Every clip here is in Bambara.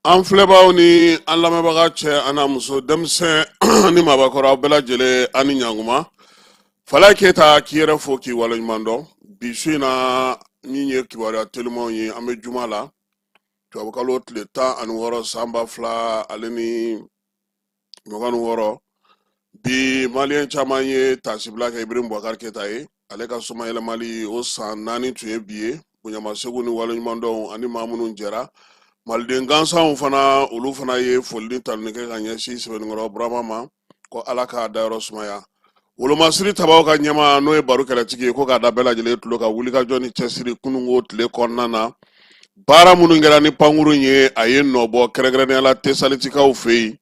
An filɛbaaw ni an lamɛnbaga cɛ an'a muso, denmisɛn ni maabakɔrɔ, aw bɛɛ lajɛlen a ni ɲankuma. Falaye Keyita k'i yɛrɛ fo k'i waleɲuman dɔn. Bi su in na, min ye kibaruya telimanw ye, an bɛ juma la, tubabukalo tile 16, san 2026. Bi maliyɛn caman ye taasibila kɛ Ibrahim Boubacar Keyita ye. Ale ka somayɛlɛmali o san 4 tun ye bi ye. Bonyamasegin ni waleɲumandɔnw ani maa minnu jɛra, maliden gansanw fana, olu fana ye foli ni tanuni kɛ ka ɲɛsin Sɛbɛnnikɔrɔ Burama ma, ko Ala k'a dayɔrɔ sumaya. Wolomasiri tabaw ka ɲɛmaa, n'o ye baro kɛlɛtigi ye, ko k'a da bɛɛ lajɛlen tulo kan wulikajɔ ni cɛsiri kununko tile kɔnɔna na, baara minnu kɛra ni pankurun ye, a ye nɔ bɔ, kɛrɛnkɛrɛnnenya la Tesalitikaw fɛ yen,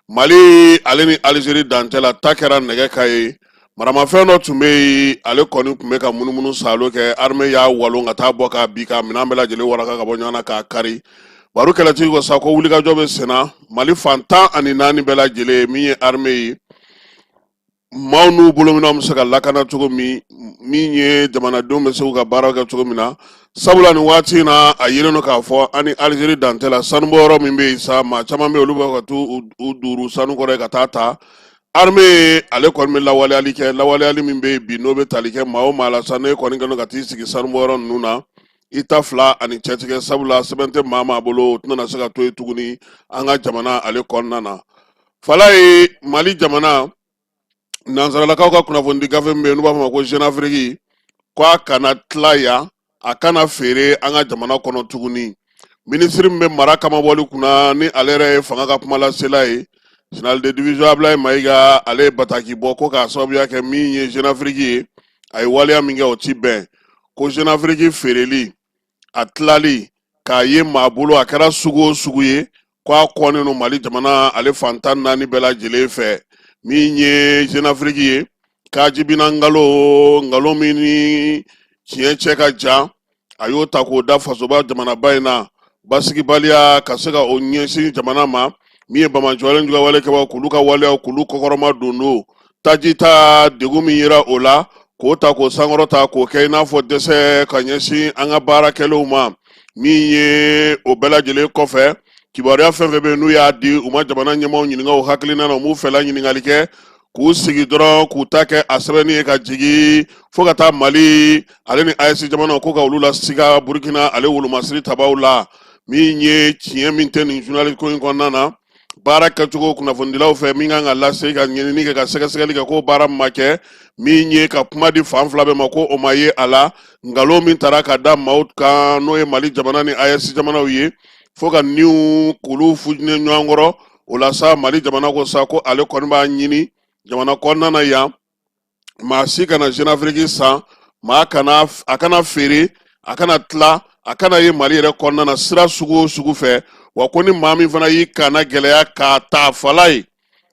Mali ale ni Alizeri dancɛ la. Ta kɛra nɛgɛ ka ye, maramafɛn dɔ tun bɛ yen, ale kɔni tun bɛ ka munumunu saalo kɛ, armée y'a walon ka taa bɔ k'a bin, k'a minɛn bɛɛ lajɛlen waraka ka bɔ ɲɔgɔn na k'a kari. Baro kɛlɛtigi ko sa ko wulikajɔ bɛ senna Mali fan 14 bɛɛ lajɛlen, min ye armée ye, maaw n'u bolominɛnw bɛ se ka lakana cogo min, min ye jamanadenw bɛ se k'u ka baaraw kɛ cogo min na. Sabula nin waati in na, a yelen don k'a fɔ an ni Alizeri dancɛ la, sanubɔyɔrɔ min bɛ yen sa, maa caman bɛ yen, olu bɛ ka t'u u duuru sanu kɔrɔ yen ka taa ta. Armée ale kɔni bɛ lawaleyali kɛ, lawaleyali min bɛ yen bi, n'o bɛ tali kɛ maa o maa la sa, n'e kɔni kɛlen don ka t'i sigi sanubɔyɔrɔ ninnu na, i ta fila ani cɛtigɛ, sabula sɛbɛn tɛ maa maa bolo, o tɛna se ka to yen tuguni an ka jamana ale kɔnɔna na. Falaye, Mali jamana nansaralakaw ka kunnafonidi gafe min bɛ yen, n'u b'a fɔ ma ko Jeune Afrique, ko a kana tila yan, a kana feere an ka jamana kɔnɔ tuguni. Minisiri min bɛ mara kamabɔli kunna, ni ale yɛrɛ ye fanga ka kumalasela ye, général de division Ablaye Mayiga, ale ye bataki bɔ ko k'a sababuya kɛ min ye Jeune Afrique ye, a ye waleya min kɛ, o ti bɛn. Ko Jeune Afrique feereli, a tilali k'a ye maa bolo, a kɛra sugu o sugu ye, ko a kɔnnen don Mali jamana ale fan 14 bɛɛ lajɛlen fɛ. Min ye Jeune Afrique ye, k'a jibina nkalon, nkalon min ni tiɲɛ cɛ ka jan, a y'o ta k'o da fasoba jamanaba in na, basigibaliya ka se ka o ɲɛsin jamana ma, min ye banbaanciwale juguwale kɛbaaw k'olu ka waleyaw k'olu kɔkɔrɔma don don taji ta degun min yera o la, k'o ta k'o sankɔrɔta, k'o kɛ i n'a fɔ dɛsɛ ka ɲɛsin an ka baara kɛlenw ma. Min ye o bɛɛ lajɛlen kɔfɛ, kibaruya fɛn fɛn bɛ yen n'u y'a di, u ma jamana ɲɛmaaw ɲininka u hakilina na, u m'u fɛla ɲininkali kɛ, k'u sigi dɔrɔn k'u ta kɛ a sɛbɛnni ye ka jigin fo ka taa Mali ale ni AES jamanaw, ko ka olu lasiga Burukina ale wolomasiri tabaw la. Min ye tiɲɛ min tɛ nin journaliste ko in kɔnɔna na, baara kɛcogo kunnafonidilaw fɛ min kan ka lase, ka ɲinini kɛ, ka sɛgɛsɛgɛli kɛ, k'o baara ma kɛ. Min ye ka kuma di fan fila bɛɛ ma, ko o ma ye a la. Nkalon min tara ka da maaw kan, n'o ye Mali jamana ni AES jamanaw ye, fo ka niw k'olu fujinɛ ɲɔgɔn kɔrɔ, o la sa, Mali jamana ko sa ko ale kɔni b'a ɲini jamana kɔnɔna na yan, maa si kana Jeune Afrique san, maa kana a kana feere, a kana tila, a kana ye Mali yɛrɛ kɔnɔna na sira sugu o sugu fɛ. Wa ko ni maa min fana y'i kana gɛlɛya k'a ta fala ye,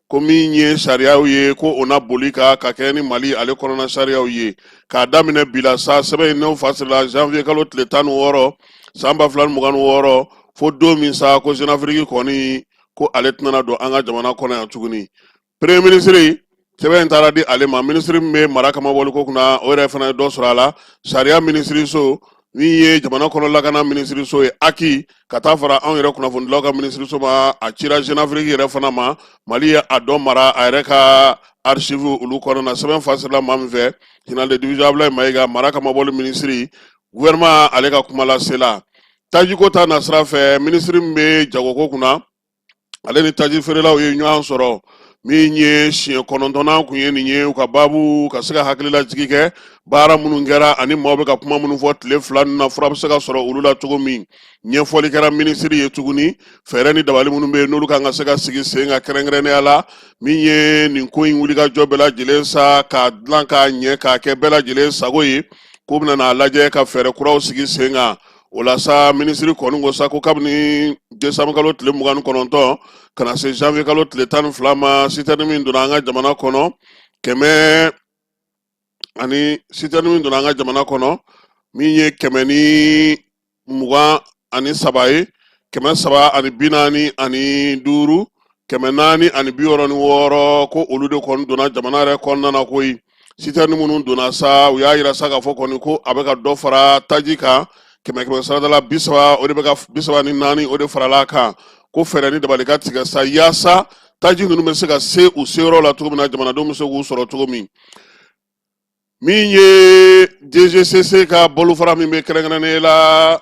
ko min ye sariyaw ye, ko o na boli ka kɛ ni Mali ale kɔnɔna sariyaw ye. K'a daminɛ bi la sa, sɛbɛn in n'o fasirila janvier kalo tile 16, san 2026, fo don min sa ko Jeune Afrique kɔni, ko ale tɛna don an ka jamana kɔnɔ yan tuguni. Premier ministre, sɛbɛn in taara di ale ma. Minisiri min bɛ mara kamabɔli ko kunna, o yɛrɛ fana ye dɔ sɔrɔ a la. Sariya minisiriso, min ye jamana kɔnɔ lakana minisiriso ye, aki ka taa fara anw yɛrɛ kunnafonidilaw ka minisiriso ma, a cira Jeune Afrique yɛrɛ fana ma. Mali ye a dɔ mara a yɛrɛ ka archive olu kɔnɔna na. Sɛbɛn fasirila maa min fɛ, général de division Ablaye Mayiga, mara kamabɔli minisiri, gouvernement ale ka kumalasela. Tajiko ta nasira fɛ, minisiri min bɛ jagoko kunna, ale ni taji feerelaw ye ɲɔgɔn sɔrɔ. Min ye siɲɛ kɔnɔntɔnnan kun ye nin ye, u ka baabu ka se ka hakililajigi kɛ baara minnu kɛra ani maaw bɛ ka kuma minnu fɔ tile 2 ninnu na, fura bɛ se ka sɔrɔ olu la cogo min. Ɲɛfɔli kɛra minisiri ye tuguni, fɛɛrɛ ni dabali minnu bɛ yen n'olu kan ka se ka sigi sen kan, kɛrɛnkɛrɛnnenya la min ye nin ko in wulikajɔ bɛɛ lajɛlen sa k'a dilan k'a ɲɛ k'a kɛ bɛɛ lajɛlen sago ye, k'u bɛna n'a lajɛ ka fɛɛrɛ kuraw sigi sen kan. O la sa, minisiri kɔni ko sa ko kabini desanburu kalo tile 29 ka na se janvier kalo tile 12 ma, sitɛrini min donna an ka jamana kɔnɔ kɛmɛ ani sitɛrini min donna an ka jamana kɔnɔ min ye 123 ye, 345, 466, ko olu de kɔni donna jamana yɛrɛ kɔnɔna na koyi. Sitɛrini minnu donna sa, u y'a yira sa k'a fɔ kɔni ko a bɛ ka dɔ fara taji kan kɛmɛ kɛmɛ sarada la 30, o de bɛ ka 34, o de farala a kan, ko fɛɛrɛ ni dabali ka tigɛ sa yaasa taji ninnu bɛ se ka se u seyɔrɔ la cogo min na, jamanadenw bɛ se k'u sɔrɔ cogo min. Min ye DGCC ka bolofara min bɛ kɛrɛnkɛrɛnnenya la,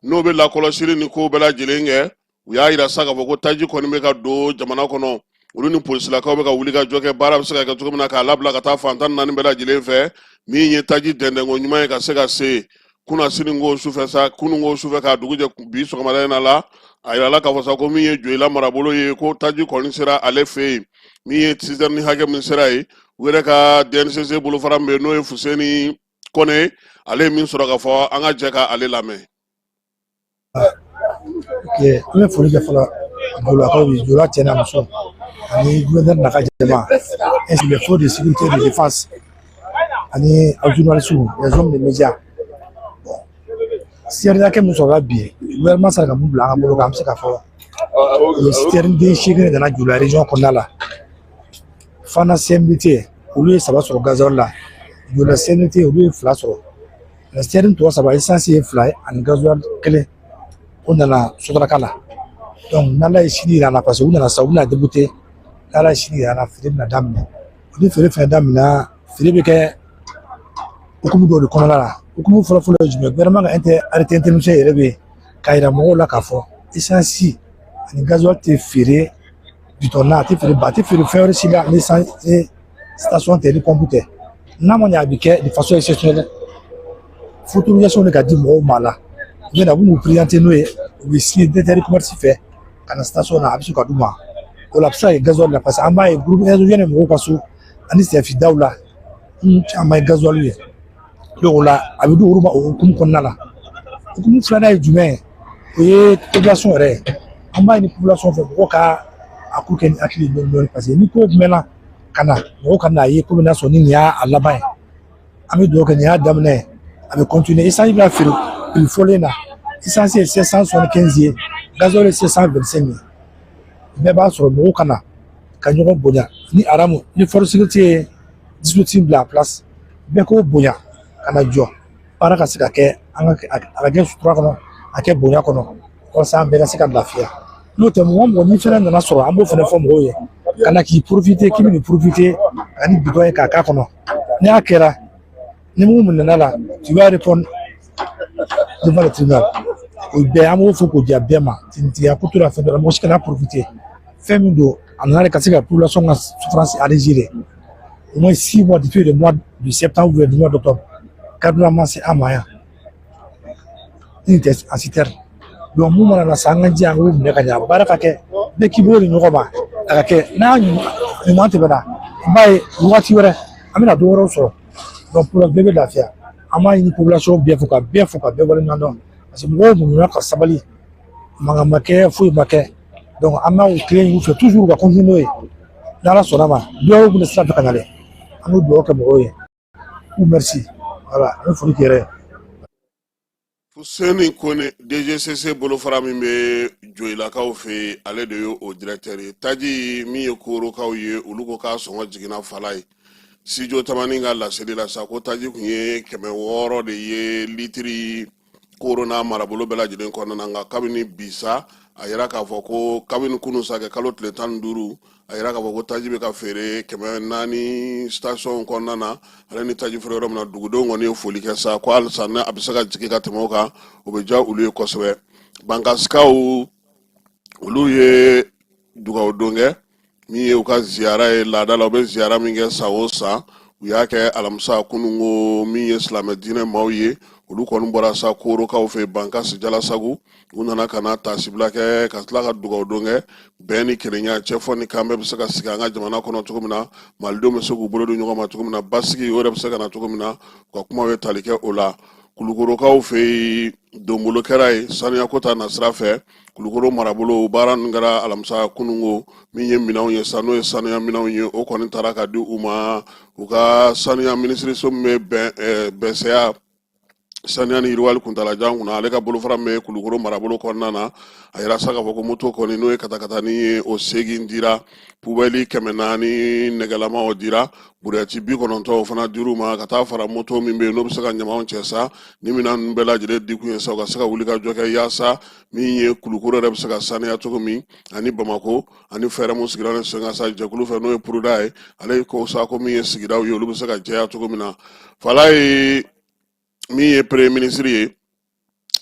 n'o bɛ lakɔlɔsili ni ko bɛɛ lajɛlen kɛ, u y'a yira sa k'a fɔ ko taji kɔni bɛ ka don jamana kɔnɔ. Olu ni polisilakaw bɛ ka wuli ka jɔ kɛ, baara bɛ se ka kɛ cogo min na k'a labila ka taa fan 14 bɛɛ lajɛlen fɛ. Min ye taji dɛndɛnko ɲuman ye ka se ka se kunasini ko sufɛ sa, kunun ko sufɛ k'a dugu jɛ bi sɔgɔmada in na la, a yirala k'a fɔ sa ko min ye Joyila marabolo ye, ko taji kɔni sera ale fɛ yen. Min ye sitɛrini hakɛ min sera yen, u yɛrɛ ka DNCC bolofara min bɛ yen, n'o ye Fuseni Kɔnɛ, ale ye min sɔrɔ ka fɔ, an ka jɛ ka ale lamɛn. Ok, an bɛ foli kɛ fɔlɔ Jolakaw ye, Jola cɛ n'a muso ani gouverneur n'a ka jama, ainsi les forces de sécurité et de défense ani aw journalistes, les hommes de médias. Bon, citerne hakɛ min sɔrɔla bi, gouvernement sera ka mun bila an ka bolo kan, an bɛ se k'a fɔ o ye citerne den 8 de nana Jola région kɔnɔna la. Fana CMDT, olu ye saba sɔrɔ gasoil la. Jola CMDT, olu ye fila sɔrɔ. Citerne tɔ saba, essence ye fila ye ani gasoil kelen, o nana Sotraka la. Donc n'Ala ye sini yira an na, parce que u nana sisan, u bɛna débuter, n'Ala ye sini yira an na, feere bɛna daminɛ. Ni feere fɛnɛ daminɛna, feere bɛ kɛ hukumu dɔw de kɔnɔna la. Hukumu fɔlɔ-fɔlɔ ye jumɛn? Gouvernement ka arrêté interministériel yɛrɛ bɛ yen k'a yira mɔgɔw la k'a fɔ essence ani gasoil tɛ feere bitɔn na, a tɛ feere ba, a tɛ feere fɛn wɛrɛ si la ni ni station tɛ, ni pompe tɛ. N'a ma ɲɛ, a bɛ kɛ de façon exceptionnelle, fo autorisation de ka di mɔgɔw ma la. U bɛ na, u b'u présenter n'o ye, u bɛ signer directeur de commerce fɛ ka na station na, a bɛ se ka d'u ma. O la, a bɛ se ka kɛ gasoil la, parce que an b'a ye groupe électrogène mɔgɔw ka so ani sɛfidaw la, caman ye gasoil ye. Donc o la, a bɛ di olu ma o hukumu kɔnɔna la. Hukumu filanan ye jumɛn ye? O ye population yɛrɛ ye. An b'a ɲini population fɛ, mɔgɔw ka a ko kɛ ni hakili ye dɔɔni dɔɔni, parce que ni ko mɛnna ka na, mɔgɔw ka n'a ye komi n'a sɔrɔ ni nin y'a laban ye. An bɛ dugawu kɛ, nin y'a daminɛ ye, a bɛ continuer. Essence bɛna feere prix fɔlen na, essence ye 775 ye, gasoil ye 725 ye. Bɛɛ b'a sɔrɔ, mɔgɔw ka na ka ɲɔgɔn bonya ni aramu ni force sécurité ye dispositif bila en place, bɛɛ k'o bonya ka na jɔ, baara ka se ka kɛ, an ka a ka kɛ sutura kɔnɔ, a kɛ bonya kɔnɔ, walasa an bɛɛ ka se ka lafiya. N'o tɛ, mɔgɔ o mɔgɔ n'i fɛnɛ nana sɔrɔ, an b'o fɛnɛ fɔ mɔgɔw ye ka na k'i profiter, k'i bɛ nin profiter ka ni bidɔn ye k'a k'a kɔnɔ. N'a kɛra ni mun minɛna la, tu vas répondre devant le tribunal. O bɛɛ, an b'o fɔ k'o diya bɛɛ ma. Tintigiya ko t'o la, fɛn dɔ la, mɔgɔ si kana profiter. Fɛn min don, a nana de ka se ka population ka souffrance alléger de. Au moins 6 mois, depuis le mois de septembre ou le mois d'octobre, carburant ma se an ma yan ni tɛ en citerne. Donc mun mana na sa, an ka jija an k'o minɛ ka ɲɛ, baara ka kɛ, bɛɛ k'i bolo di ɲɔgɔn ma, a ka kɛ. N'a ɲuman tɛmɛna, i b'a ye waati wɛrɛ an bɛna don wɛrɛw sɔrɔ. Donc pour bɛɛ bɛ lafiya. An b'a ɲini population bɛɛ fo, ka bɛɛ fo, ka bɛɛ waleɲuman dɔn, parce que mɔgɔw muɲuna ka sabali, mankan ma kɛ, foyi ma kɛ. Donc an b'a kelen ɲini u fɛ toujours ka continuer n'o ye. N'Ala sɔnna ma, dɔw bɛna sira fɛ ka na dɛ, an bɛ dugawu kɛ mɔgɔw ye k'u merci. Voilà, an bɛ foli k'i yɛrɛ ye. Fuseni Kone, DGCC bolofara min bɛ Joyilakaw fɛ yen, ale de ye o directeur ye. Taji min ye korokaw ye, olu ko k'a sɔngɔ jiginna fala ye. Sijo Tamani ka laseli la sa, ko taji kun ye 600 de ye litiri Koro n'a marabolo bɛɛ lajɛlen kɔnɔna na, nka kabini bi sa, a yira k'a fɔ ko kabini kunun sa kɛ kalo tile 15, a yira k'a fɔ ko taji bɛ ka feere 400 station kɔnɔna na, ale ni taji feere yɔrɔ min na. Dugudenw kɔni ye foli kɛ sa ko halisa ni a bɛ se ka jigin ka tɛmɛ o kan, o bɛ diya olu ye kosɛbɛ. Bankasikaw, olu ye dugawudon kɛ. Min ye u ka ziyara ye laada la, u bɛ ziyara min kɛ san o san, u y'a kɛ alamisa kununko. Min ye silamɛ diinɛ maaw ye, olu kɔni bɔra sa korokaw fɛ Bankasi, Jalasagu. U nana ka na taasibila kɛ ka tila ka dugawu don kɛ bɛn ni kelenya, cɛfɔ ni kanbɛn bɛ se ka sigi an ka jamana kɔnɔ cogo min na, malidenw bɛ se k'u bolo di ɲɔgɔn ma cogo min na, basigi o yɛrɛ bɛ se ka na cogo min na. U ka kumaw ye tali kɛ o la. Kulukorokaw fɛ yen, donbolo kɛra yen sanuyako ta nasira fɛ. Kulukoro marabolo, baara ninnu kɛra alamisa kununko. Min ye minɛnw ye sa, n'o ye sanuya minɛnw ye, o kɔni taara ka di u ma. U ka sanuya minisiriso min bɛ bɛn bɛnsɛya, saniya ni yiriwali kuntalajan kunna, ale ka bolofara min bɛ Kulukoro marabolo kɔnɔna na, a yira sa k'a fɔ ko moto kɔni, n'o ye katakatani ye, o 8 dira, pubɛli 400 nɛgɛlama o dira, burɛti 90 o fana dir'u ma, ka taa fara moto min bɛ yen n'o bɛ se ka ɲamanw cɛ sa. Ni minɛn ninnu bɛɛ lajɛlen dikun ye sa, u ka se ka wuli ka jɔ kɛ yaasa min ye Kulukoro yɛrɛ bɛ se ka saniya cogo min, ani Bamakɔ. Ani fɛɛrɛ mun sigira ni sen kan sa jɛkulu fɛ, n'o ye PRODA ye, ale ko sa ko min ye sigidaw ye, olu bɛ se ka jɛya cogo min na. Fala ye min ye premier ministre ye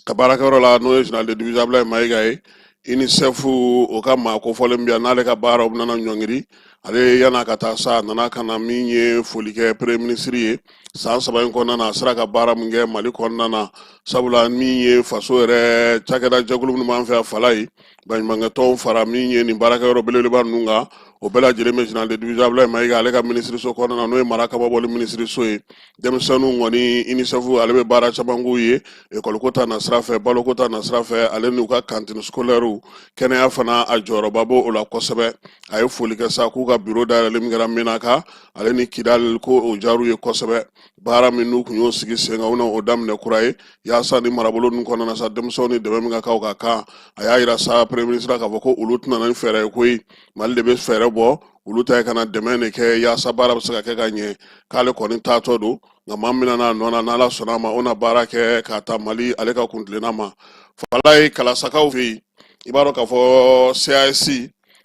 ka baarakɛyɔrɔ la, n'o ye général de division Abulayi Mayiga ye, UNICEF o ka maa kofɔlen bɛ yan, n'ale ka baaraw nana ɲɔngiri ale yan'a ka taa sa, a nana ka na min ye foli kɛ premier ministre ye san 3 in kɔnɔna na, a sera ka baara min kɛ Mali kɔnɔna na. Sabula min ye faso yɛrɛ cakɛda jɛkulu minnu b'an fɛ yan, fala ye baɲumankɛtɔnw fara min ye nin baarakɛyɔrɔ belebeleba ninnu kan, o bɛɛ lajɛlen bɛ général de division Abulayi Mayiga ale ka minisiriso kɔnɔna na, n'o ye mara kababɔli minisiriso ye. Denmisɛnninw kɔni, UNICEF ale bɛ baara caman k'u ye, ekɔliko ta nasira fɛ, baloko ta nasira fɛ, ale n'u ka cantine scolaire, kɛnɛya fana a jɔyɔrɔba b'o la kosɛbɛ. A ye foli kɛ sa k'u ka biro dayɛlɛli min kɛra Menaka ale ni Kidali, ko o diyar'u ye kosɛbɛ. Baara min n'u tun y'o sigi sen kan, u na o daminɛ kura ye yaasa ni marabolo ninnu kɔnɔna na sa, denmisɛnw ni dɛmɛ min ka kan u ka kan. A y'a yira sa premier ministre k'a fɔ ko olu tɛna na ni fɛɛrɛ ye koyi, Mali de bɛ fɛɛrɛ bɔ, olu ta ye ka na dɛmɛ de kɛ yaasa baara bɛ se ka kɛ ka ɲɛ. K'ale kɔni taatɔ don, nka maa min n'a nɔ na, n'Ala sɔnna a ma, o na baara kɛ k'a ta Mali ale ka kuntilenna ma. Fala ye Kalasakaw fɛ yen, i b'a dɔn k'a fɔ CAS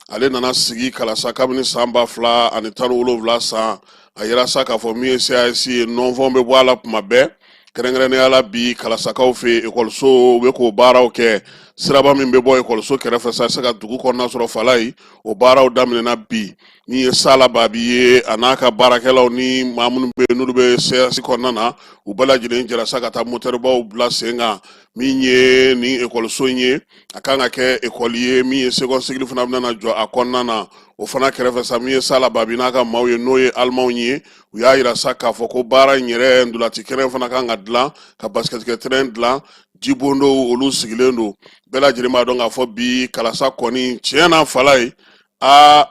ale nana sigi Kalasa kabini san 2017 san. A yira sa k'a fɔ min ye CAS ye, nɔnfɔn bɛ bɔ a la tuma bɛɛ, kɛrɛnkɛrɛnnenya la bi Kalasakaw fɛ yen, ekɔliso u bɛ k'o baaraw kɛ. Siraba min bɛ bɔ ekɔliso kɛrɛfɛ sa se ka dugu kɔnɔna sɔrɔ, fala ye o baaraw daminɛna bi. Min ye Sala Babi ye, a n'a ka baarakɛlaw ni maa minnu bɛ yen n'olu bɛ CAS kɔnɔna na, u bɛɛ lajɛlen jɛra sa ka taa motɛribaw bila sen kan. Min ye nin ekɔliso in ye, a kan ka kɛ ekɔli ye min ye second cycle fana bɛna jɔ a kɔnɔna na. O fana kɛrɛfɛ sa, min ye Sala Babi n'a ka maaw ye, n'o ye alimanw ye, u y'a yira sa k'a fɔ ko baara in yɛrɛ, ntolaci kɛnɛ fana kan ka dilan, ka basikɛtikɛ terrain dilan, jibondow olu sigilen don. Bɛɛ lajɛlen b'a dɔn k'a fɔ bi Kalasa kɔni tiɲɛ na, fala ye aa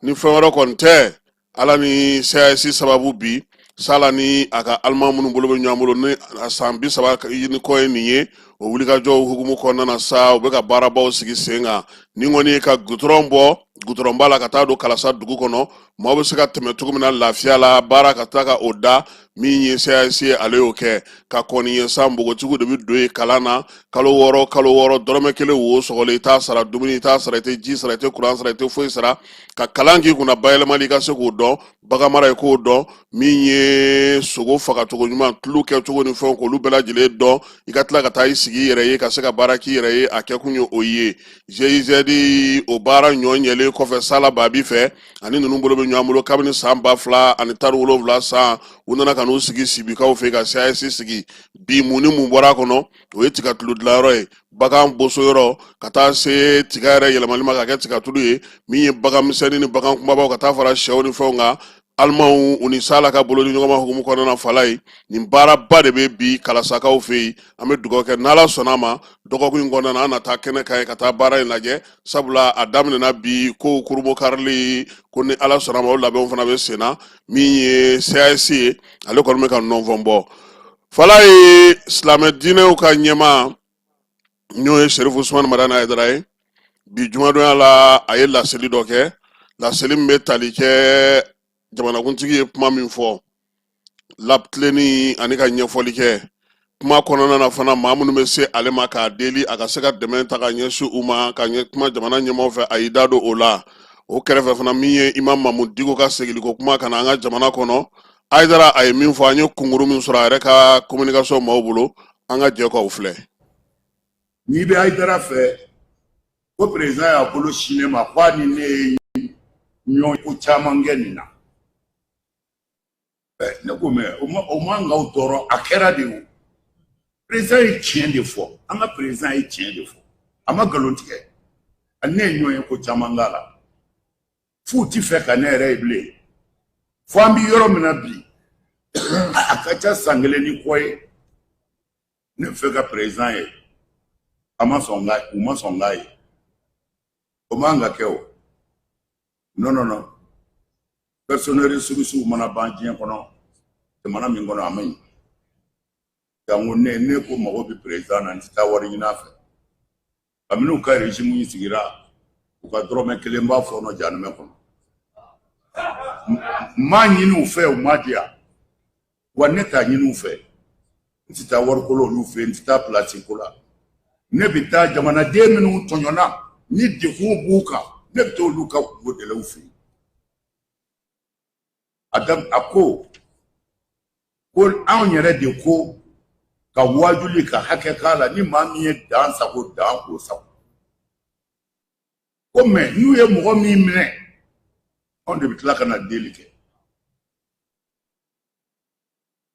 ni fɛn wɛrɛ kɔni tɛ, Ala ni CAS sababu, bi Sala ni a ka aliman minnu bolo bɛ ɲɔgɔn bolo ni a san 30 ni kɔ ye nin ye, o wulikajɔw hukumu kɔnɔna na sa, u bɛ ka baarabaw sigi sen kan. Ni kɔni ye ka gutɔrɔn bɔ gutɔrɔnba la ka taa don Kalasa dugu kɔnɔ, maaw bɛ se ka tɛmɛ cogo min na lafiya la, baara ka taa ka o da. Min ye CAS ye, ale y'o kɛ ka kɔni ye sa. Npogotigiw de bɛ don yen kalan na kalo 6 kalo 6, dɔrɔmɛ kelen wo sɔgɔlen i t'a sara, dumuni i t'a sara, i tɛ ji sara, i tɛ kuran sara, i tɛ foyi sara, ka kalan k'i kunna, bayɛlɛmali i ka se k'o dɔn, baganmara i k'o dɔn, min ye sogo fagacogo ɲuman, tulu kɛcogo ni fɛnw, k'olu bɛɛ lajɛlen dɔn, i ka tila ka taa i sigi i yɛrɛ ye ka se ka baara k'i yɛrɛ ye. A kɛkun ye o ye. GIZ o baara ɲɔ ɲɛlen kɔfɛ Sala Babi fɛ, ani ninnu bolo bɛ ɲɔgɔn bolo kabini san 2017 san, u nana ka n'u sigi Sibikaw fɛ ka CAS sigi. Bi mun ni mun bɔra a kɔnɔ? O ye tigatulu dilanyɔrɔ ye, bagan bosoyɔrɔ, ka taa se tiga yɛrɛ yɛlɛmali ma ka kɛ tigatulu ye, min ye bagan misɛnnin ni bagan kunbabaw, ka taa fara sɛw ni fɛnw kan. Alimanw u ni Sala ka bolo di ɲɔgɔn ma hukumu kɔnɔna na, fala ye nin baaraba de bɛ bi Kalasakaw fɛ yen. An bɛ dugawu kɛ, n'Ala sɔnna a ma, dɔgɔkun in kɔnɔna na, an na taa kɛnɛ kan yen ka taa baara in lajɛ, sabula a daminɛna bi kow kurunbonkarili ko ni Ala sɔnna a ma, o labɛnw fana bɛ sen na. Min ye CAS ye, ale kɔni bɛ ka nɔnfɔn bɔ. Fala ye silamɛ diinɛw ka ɲɛmaa, n'o ye Serifu Usumani Madani Hayidara ye, bi jumadonya la a ye laseli dɔ kɛ, laseli min bɛ tali kɛ jamanakuntigi ye kuma min fɔ latilenni ani ka ɲɛfɔli kɛ kuma kɔnɔna na fana, maa minnu bɛ se ale ma k'a deli a ka se ka dɛmɛ ta ka ɲɛsin u ma, ka ɲɛ kuma jamana ɲɛmaaw fɛ, a y'i da don o la. O kɛrɛfɛ fana, min ye Imam Mamudu Diko ka segiliko kuma ka na an ka jamana kɔnɔ, Hayidara a ye min fɔ, an ye kunkuru min sɔrɔ a yɛrɛ ka communication maaw bolo, an ka jɛ k'aw filɛ. N'i bɛ Hayidara fɛ ko président y'a bolo sin ne ma, k'a ni ne ye ɲɔgɔn ko caman kɛ nin na. Ne ko mais o man k'aw tɔɔrɔ, a kɛra de o. Président ye tiɲɛ de fɔ, an ka président ye tiɲɛ de fɔ, a ma nkalon tigɛ. Ne ye ɲɔgɔn ye ko caman k'a la, f'u ti fɛ ka ne yɛrɛ ye bilen. Fo an bɛ yɔrɔ min na bi, a ka ca san kelen ni kɔ ye, ne fɛ ka président ye, a ma sɔn ka, u ma sɔn k'a ye. O man ka kɛ o. Non, non, non, personne ressources mana ban diɲɛ kɔnɔ, jamana min kɔnɔ, a man ɲi. Jango ne ko mago bɛ président na, n tɛ taa wari ɲini a fɛ. Kabini u ka régime in sigira, u ka dɔrɔmɛ kelen b'a fɔɔnɔ jahanamɛ kɔnɔ. N m'a ɲini u fɛ, u m'a di yan wa. Ne t'a ɲini u fɛ, n tɛ taa wariko la olu fɛ, n tɛ taa pilasi ko la. Ne bɛ taa jamanaden minnu tɔɲɔna ni degun b'u kan, ne bɛ taa olu ka kungo dɛlɛw fɛ yen. A ko ko anw yɛrɛ de ko ka wajuli ka hakɛ k'a la, ni maa min ye dan sago, dan k'o sago. Ko mais n'u ye mɔgɔ min minɛ, anw de bɛ tila ka na deli kɛ.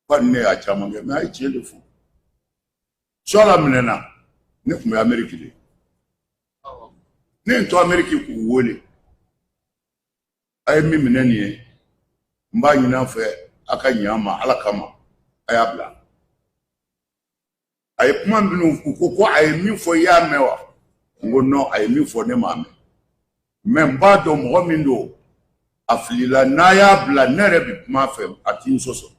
Ko ne y'a caman kɛ, mais a ye tiɲɛ de fɔ. Suala minɛna, ne tun bɛ Ameriki de. Ne ye n to Ameriki k'u wele: a ye min minɛ nin ye, n b'a ɲini an fɛ, a ka ɲɛ an ma, Ala kama, a y'a bila. A ye kuma minnu, u ko ko a ye min fɔ, i y'a mɛn wa? N ko non, a ye min fɔ, ne m'a mɛn, mais n b'a dɔn mɔgɔ min don, a filila. N'a y'a bila, ne yɛrɛ bɛ kuma a fɛ, a ti n sɔsɔ,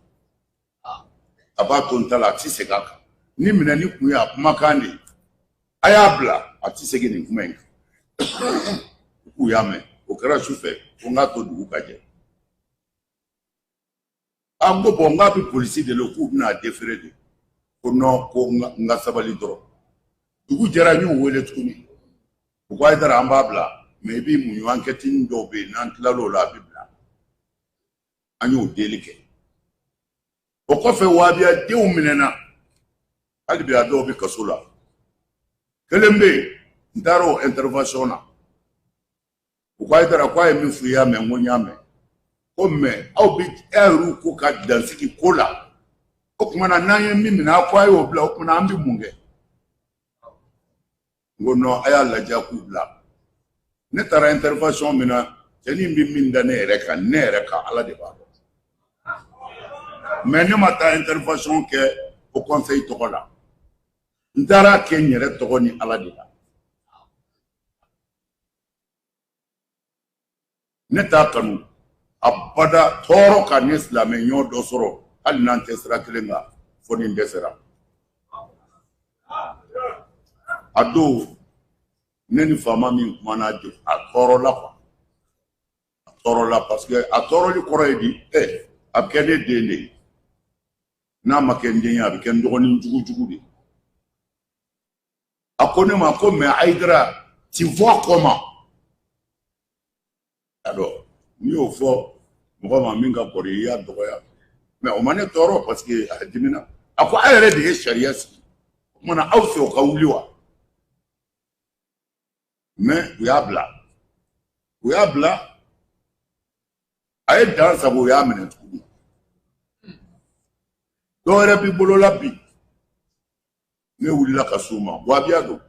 a b'a to n ta la, a ti segin a kan. Ni minɛni kun ye a kumakan de ye, a y'a bila, a ti segin nin kuma in kan. K'u y'a mɛn. O kɛra su fɛ, ko n k'a to dugu ka jɛ. A n ko bon, n k'a bɛ polisi de la, k'u bɛna a déférer de. Ko non, ko n ka sabali dɔrɔn. Dugu jɛra, n y'u wele tuguni. U ko Hayidara, an b'a bila, mais i b'i muɲu, enquête dɔw bɛ yen, n'an tilal'o la, a bɛ bila. An y'o deli kɛ. O kɔfɛ, wahabiya denw minɛna, hali bi a dɔw bɛ kaso la. Kelen bɛ yen, n taara o intervention na. U ko Hayidara, ko a ye min fɔ, i y'a mɛn? N ko n y'a mɛn. Ko mais aw bɛ e yɛrɛ ko ka dansigi ko la, o tuma na n'an ye min minɛ, a ko a y'o bila, o tuma na an bɛ mun kɛ? N ko non, a y'a lajɛ k'u bila. Ne taara intervention min na, cɛnin bɛ min da ne yɛrɛ kan, ne yɛrɛ kan, Ala de b'a dɔn. Mais ne ma taa intervention kɛ o conseil tɔgɔ la, n taara kɛ n yɛrɛ tɔgɔ ni Ala de la. Ne t'a kanu abada tɔɔrɔ ka ne silamɛ ɲɔ dɔ sɔrɔ, hali n'an tɛ sira kelen kan, fo ni n dɛsɛra. A don, ne ni faama min kumana, a tɔɔrɔla quoi, a tɔɔrɔla, parce que a tɔɔrɔli kɔrɔ ye di? A bɛ kɛ ne den de ye, n'a ma kɛ n den ye, a bɛ kɛ n dɔgɔnin jugu jugu de ye. A ko ne ma ko mais Hayidara, tu vois comment? Alors n'i y'o fɔ mɔgɔ ma min ka kɔrɔ, i y'a dɔgɔya. Mais o ma ne tɔɔrɔ, parce que a dimina. A ko a yɛrɛ de ye sariya sigi, o kumana aw fɛ o ka wuli wa? Mais u y'a bila, u y'a bila. A ye dan sago, u y'a minɛ tuguni. Dɔw wɛrɛ b'i bolo la bi, ne wulila ka s'u ma, wahabiya don.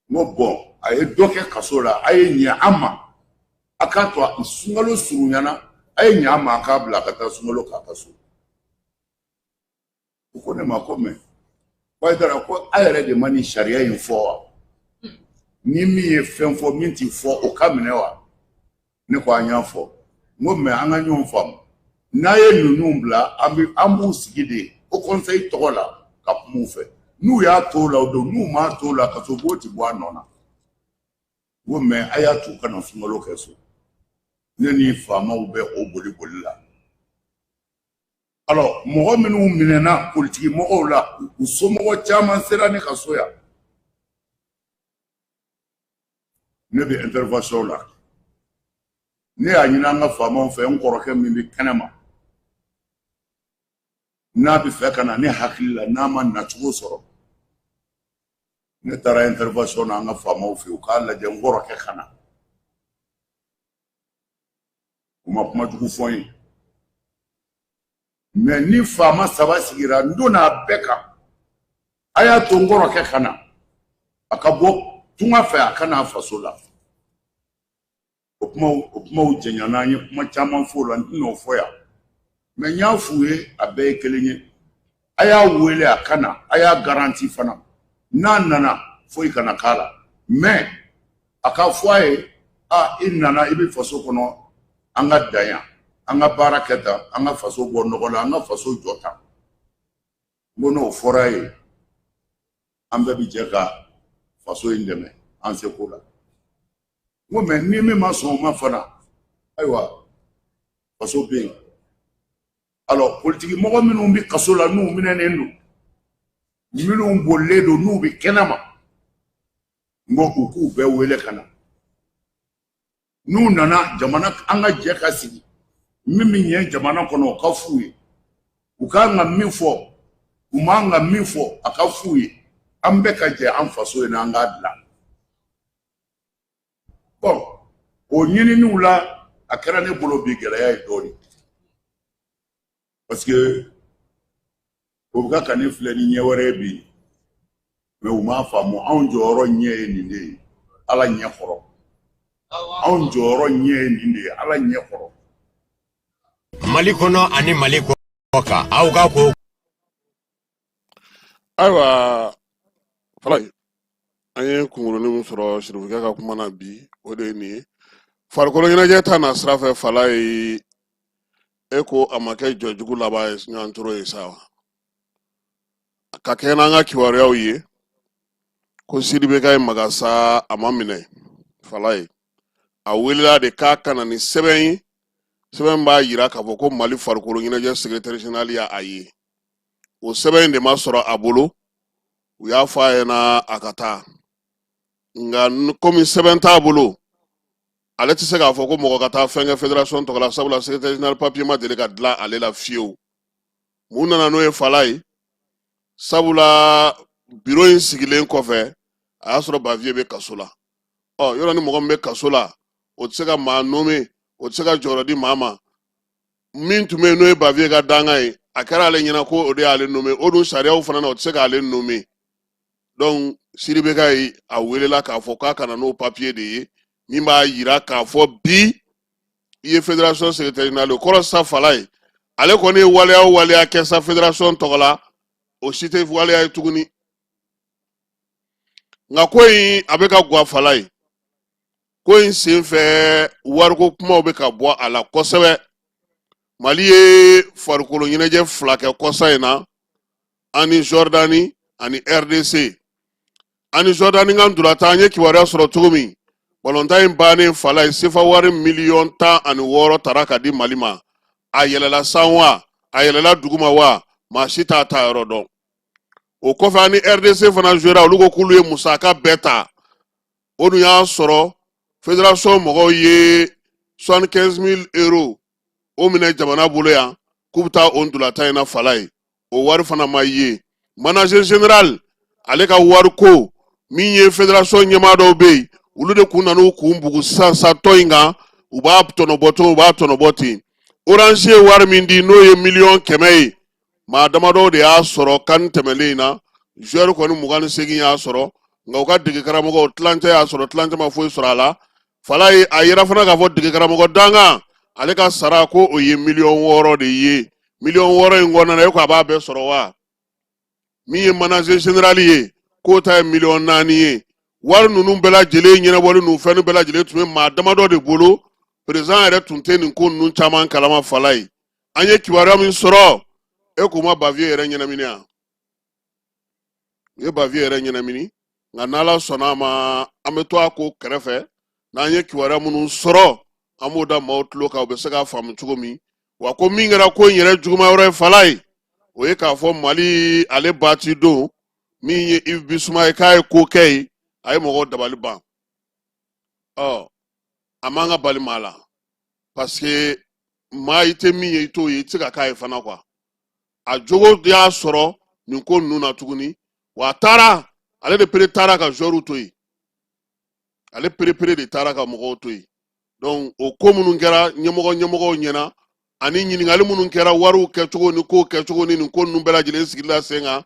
N ko bon, a ye dɔ kɛ kaso la, a ye ɲɛ an ma, a k'a to sunkalo surunyana, a ye ɲɛ an ma, a k'a bila ka taa sunkalo k'a ka so. U ko ne ma ko mais ko Hayidara, ko a yɛrɛ de ma nin sariya in fɔ wa? Ni min ye fɛn fɔ min ti fɔ, o ka minɛ wa? Ne ko an y'a fɔ. N ko mais an ka ɲɔgɔn faamu, n'a ye ninnu bila, an bɛ an b'u sigi de o conseil tɔgɔ la ka kuma u fɛ. N'u y'a to la, o don, n'u m'a to la, kaso b'o ti bɔ a nɔ na. N ko mais a y'a to ka na sunkalo kɛ so. Ne ni faamaw bɛ o boli boli la. Alors mɔgɔ minnu minɛna politiki mɔgɔw la, u somɔgɔ caman sera ne ka so yan. Ne bɛ intervention la, ne y'a ɲini an ka faamaw fɛ, n kɔrɔkɛ min bɛ kɛnɛma, n'a bɛ fɛ ka na, ne hakili la n'a ma nacogo sɔrɔ, ne taara intervention na an ka faamaw fɛ, u k'a lajɛ n kɔrɔkɛ ka na. U ma kuma jugu fɔ n ye. Mais ni faama saba sigira, n donna a bɛɛ kan. A y'a to n kɔrɔkɛ ka na, a ka bɔ tunga fɛ, a ka n'a faso la. O kumaw jɛɲana, an ye kuma caman fɔ o la, n tɛna o fɔ yan. Mais n y'a f'u ye, a bɛɛ ye kelen ye. A y'a wele a ka na, a y'a garanti fana, n'a nana, foyi kana k'a la. Mais a ka fɔ a ye: a i nana, i bɛ faso kɔnɔ, an ka dan yan, an ka baara kɛ tan, an ka faso bɔ nɔgɔ la, an ka faso jɔ tan. N ko n'o fɔra ye, an bɛɛ bɛ jɛ ka faso in dɛmɛ an seko la. N ko mais ni min ma sɔn o ma fana, ayiwa, faso bɛ yen. Alors, politiki mɔgɔ minnu bɛ kaso la, n'u minɛnen don, minnu bolilen don, n'u bɛ kɛnɛma, n ko u k'u bɛɛ wele ka na. N'u nana jamana, an ka jɛ ka sigi. Min bɛ ɲɛ jamana kɔnɔ, o ka f'u ye. U kan ka min fɔ, u man ka min fɔ, a ka f'u ye. An bɛɛ ka jɛ an faso ye n'an k'a dilan. Bon, o ɲininiw la, a kɛra ne bolo bi gɛlɛya ye dɔɔnin, parce que o bɛ ka ne filɛ ni ɲɛ wɛrɛ ye bi. Mais u m'a faamu, anw jɔyɔrɔ ɲɛ ye nin de ye Ala ɲɛ kɔrɔ. Anw jɔyɔrɔ ɲɛ ye nin de ye Ala ɲɛ kɔrɔ. Mali kɔnɔ ani Mali kɔ kan, aw ka ko. Ayiwa Falaye, an ye kunkurunin min sɔrɔ Sirifukɛ ka kuma na bi, o de ye nin ye. Farikolo ɲɛnajɛ ta na sira fɛ, Falaye, e ko a ma kɛ jɔjugu laban ye ɲɔgɔn toro ye sa wa? Ka kɛ n'an ka kibaruyaw ye ko Sidibe ka ye Magasa, a ma minɛ Falaye, a welela de k'a ka na ni sɛbɛn ye, sɛbɛn b'a yira k'a fɔ ko Mali farikolo ɲɛnajɛ secrétaire général y'a a ye. O sɛbɛn in de ma sɔrɔ a bolo. U y'a fɔ a ɲɛna a ka taa, nka komi sɛbɛn t'a bolo, ale tɛ se k'a fɔ ko mɔgɔ ka taa fɛn kɛ fédération tɔgɔ la, sabula secrétaire général papier ma deli ka dilan ale la fiyewu. Mun nana n'o ye Falaye? Sabula biro in sigilen kɔfɛ, a y'a sɔrɔ Baviye bɛ kaso la. Ɔ yɔrɔ ni mɔgɔ min bɛ kaso la, o tɛ se ka maa nommé, o tɛ se ka jɔyɔrɔ di maa ma. Min tun bɛ yen, n'o ye Baviye ka dankan ye, a kɛra ale ɲɛna ko o de y'ale nommé. O dun sariyaw fana na, o tɛ se k'ale nommé. Donc Sidibe ka ye, a welela k'a fɔ k'a ka na n'o papier de ye min b'a yira k'a fɔ bi i ye fédération secrétaire général ye. O kɔrɔ sa Falaye, ale kɔni ye waleya o waleya kɛ sa fédération tɔgɔ la, o si tɛ waleya ye tuguni. Nka ko in a bɛ ka gwa Falaye. Ko in sen fɛ, wariko kumaw bɛ ka bɔ a la kosɛbɛ. Mali ye farikolo ɲɛnajɛ fila kɛ kɔsa in na, ani Jordani ani RDC. Ani Jordani ka ntolatan, an ye kibaruya sɔrɔ cogo min, balontan in bannen Falaye, sefa wari miliyɔn 16 tara ka di Mali ma. A yɛlɛla san wa, a yɛlɛla duguma wa, maa si t'a ta yɔrɔ dɔn. O kɔfɛ, ani RDC fana jouera, olu ko k'olu ye musaka bɛɛ ta. O dun y'a sɔrɔ fédération mɔgɔw ye 75 000 euros o minɛ jamana bolo yan k'u bɛ taa o ntolatan in na Falaye, o wari fana ma ye. Manager général, ale ka wari ko min ye, fédération ɲɛmaa dɔw bɛ yen, olu de kun nan'u kun bugu sisan sa tɔn in kan. U b'a tɔnɔbɔ cogo, u b'a tɔnɔbɔ ten. Orange ye wari min di, n'o ye miliyɔn 100 ye, maa damadɔw de y'a sɔrɔ kan tɛmɛlen in na. Joueur kɔni 28 y'a sɔrɔ, nka u ka dege karamɔgɔ tilancɛ y'a sɔrɔ, tilancɛ ma foyi sɔrɔ a la Falaye. A yira fana k'a fɔ dege karamɔgɔ dankan, ale ka sara ko o ye miliyɔn 6 de ye. Miliyɔn 6 in kɔnɔna na, e ko a b'a bɛɛ sɔrɔ wa? Min ye manager général ye, k'o ta ye miliyɔn 4 ye. Wari ninnu bɛɛ lajɛlen ɲɛnabɔli n'u fɛn bɛɛ lajɛlen tun bɛ maa damadɔ de bolo. Président yɛrɛ tun tɛ nin ko ninnu caman kalama Falaye. An ye kibaruya min sɔrɔ, e k'u ma Baviye yɛrɛ ɲɛnamini yan, u ye Baviye yɛrɛ ɲɛnamini. Nka n'Ala sɔnna a ma, an bɛ to a ko kɛrɛfɛ. N'an ye kibaruya minnu sɔrɔ, an b'o da maaw tulo kan, u bɛ se k'a faamu cogo min wa. Ko min kɛra ko in yɛrɛ juguman yɔrɔ ye Falaye, o ye k'a fɔ Mali ale baati don min ye Yves Bissouma ye, k'a ye ko kɛ ye, a ye mɔgɔw dabali ban. Ɔ a man ka bali maa la, parce que maa i tɛ min ye, i t'o ye, i tɛ se ka k'a ye fana quoi. A jogo y'a sɔrɔ nin ko ninnu na tuguni wa. A taara, ale de pere taara ka joueurs to yen, ale perepere de taara ka mɔgɔw to yen. Donc o ko minnu kɛra ɲɛmɔgɔ ɲɛmɔgɔw ɲɛna ani ɲininkali minnu kɛra wariw kɛcogo ni kow kɛcogo ni nin ko ninnu bɛɛ lajɛlen sigili la sen kan,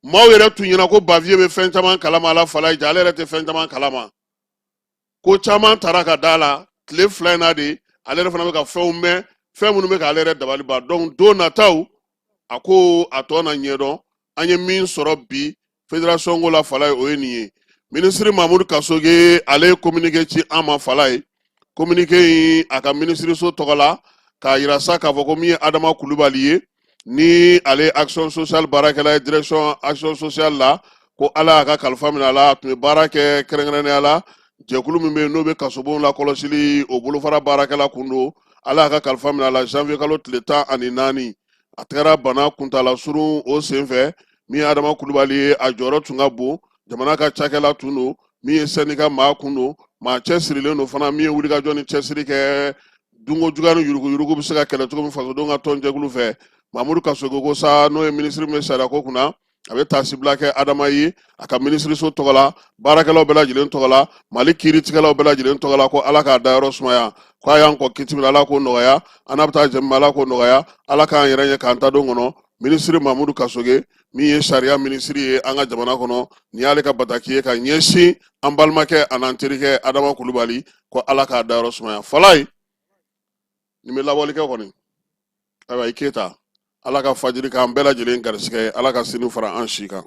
maaw yɛrɛ tun ɲɛna ko Bavieux bɛ fɛn caman kalama a la. Falaye, ja ale yɛrɛ tɛ fɛn caman kalama. Ko caman tara ka da la tile 2 in na de, ale yɛrɛ fana bɛ ka fɛnw mɛn, fɛn minnu bɛ k'ale yɛrɛ dabali ban. Donc don nataw a ko a tɔ na ɲɛdɔn. An ye min sɔrɔ bi fédération ko la, Falaye, o ye nin ye. Minisiri Mamudu Kasoge, ale ye communiqué ci an ma, Falaye. Communiqué in, a ka minisiriso tɔgɔ la, k'a yira sa k'a fɔ ko min ye Adama Kulubali ye, ni ale ye action sociale baarakɛla ye, direction action sociale la, ko Ala y'a ka kalifa minɛ a la. A tun bɛ baara kɛ kɛrɛnkɛrɛnnenya la jɛkulu min bɛ yen n'o bɛ kasobonw lakɔlɔsili, o bolofara baarakɛla kun don. Ala y'a ka kalifa minɛ a la janvier kalo tile 14. A kɛra bana kuntala surun o senfɛ. Min ye Adama Kulubali ye, a jɔyɔrɔ tun ka bon, jamana ka cakɛla tun don, min ye syndicat maa kun don, maa cɛsirilen don fana, min ye wulikajɔ ni cɛsiri kɛ dunko juguya ni yuruguyurugu bɛ se ka kɛlɛ cogo min fasodenw ka tɔnjɛkulu fɛ. Mamudu Kasoge ko sa, n'o ye minisiri min bɛ sariyako kunna, a bɛ taasibila kɛ Adama ye a ka minisiriso tɔgɔ la, baarakɛlaw bɛɛ lajɛlen tɔgɔ la, Mali kiiritigɛlaw bɛɛ lajɛlen tɔgɔ la, ko Ala k'a dayɔrɔ sumaya, ko a y'an kɔ kiti min na, Ala k'o nɔgɔya, an n'a bɛ taa jɛ min Ala k'o nɔgɔya, Ala k'an yɛrɛ ɲɛ k'an ta don kɔnɔ. Minisiri Mamudu Kasoge, min ye sariya minisiri ye an ka jamana kɔnɔ, nin y'ale ka bataki ye ka ɲɛsin an balimakɛ an'an terikɛ Adama Kulubali, ko Ala k'a dayɔrɔ sumaya. Falaye, nin bɛ labɔli kɛ kɔni. Ayiwa, i Keyita, Ala ka fajiri k'an bɛɛ lajɛlen garisigɛ ye, Ala ka sini fara an si kan.